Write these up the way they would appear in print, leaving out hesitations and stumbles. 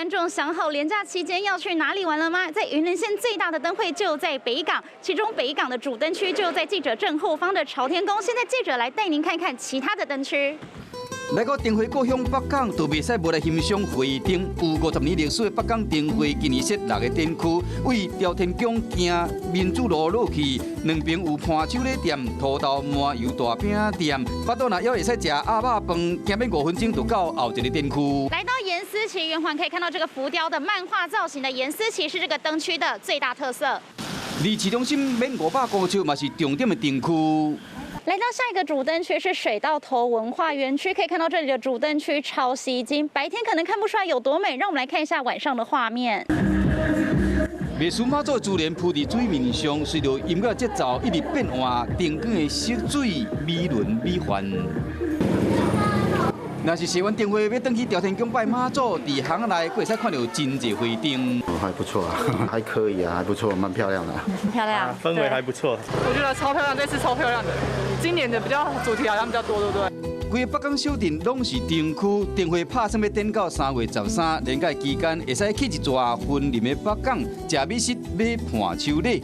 觀眾想好連假期間要去哪裡玩了嗎？在雲林縣最大的燈會就在北港，其中北港的主燈區就在記者正後方的朝天宮。現在記者來帶您看看其他的燈區。來到燈會故鄉北港，就袂使無來欣賞花燈。有50年歷史的北港燈會，今年設六个燈區，位朝天宮行民主路落去，兩邊有伴手禮店、土豆麻油大餅店。腹肚若枵會使食鴨肉飯，行免5分鐘就到後一个燈區。來到顏思齊圓環，可以看到這個浮雕的漫畫造型的顏思齊是這個燈區的最大特色。離市中心免500公尺嘛是重點的燈區。來到下一個主燈區是水道頭文化園區，可以看到這裡的主燈區超吸睛，白天可能看不出來有多美，讓我們來看一下晚上的畫面。袂輸媽祖珠簾鋪佇水面上，隨著音樂節奏一直變換，燈光的色水美輪美奐。若是賒完燈會欲轉去朝天宮拜媽祖，佇巷仔內閣會使看著真濟花燈。還不錯啊，還可以啊，還不錯，蠻漂亮的。漂亮，氛圍還不錯。我覺得超漂亮，這次超漂亮的。今年的比較主題好像比較多，對不對？規个北港小鎮攏是燈區，燈會拍算欲點到3月13，連假期間會使去一逝雲林的北港，食美食，買伴手禮，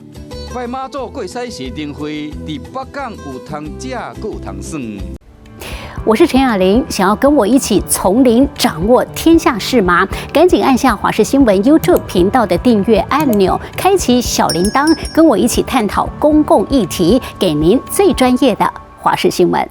拜媽祖，閣會使賒燈會，佇北港有通食，閣有通耍。我是陳雅玲，想要跟我一起從零掌握天下事嗎？趕緊按下華視新聞 YouTube 頻道的訂閱按鈕，開啟小鈴鐺，跟我一起探討公共議題，給您最專業的華視新聞。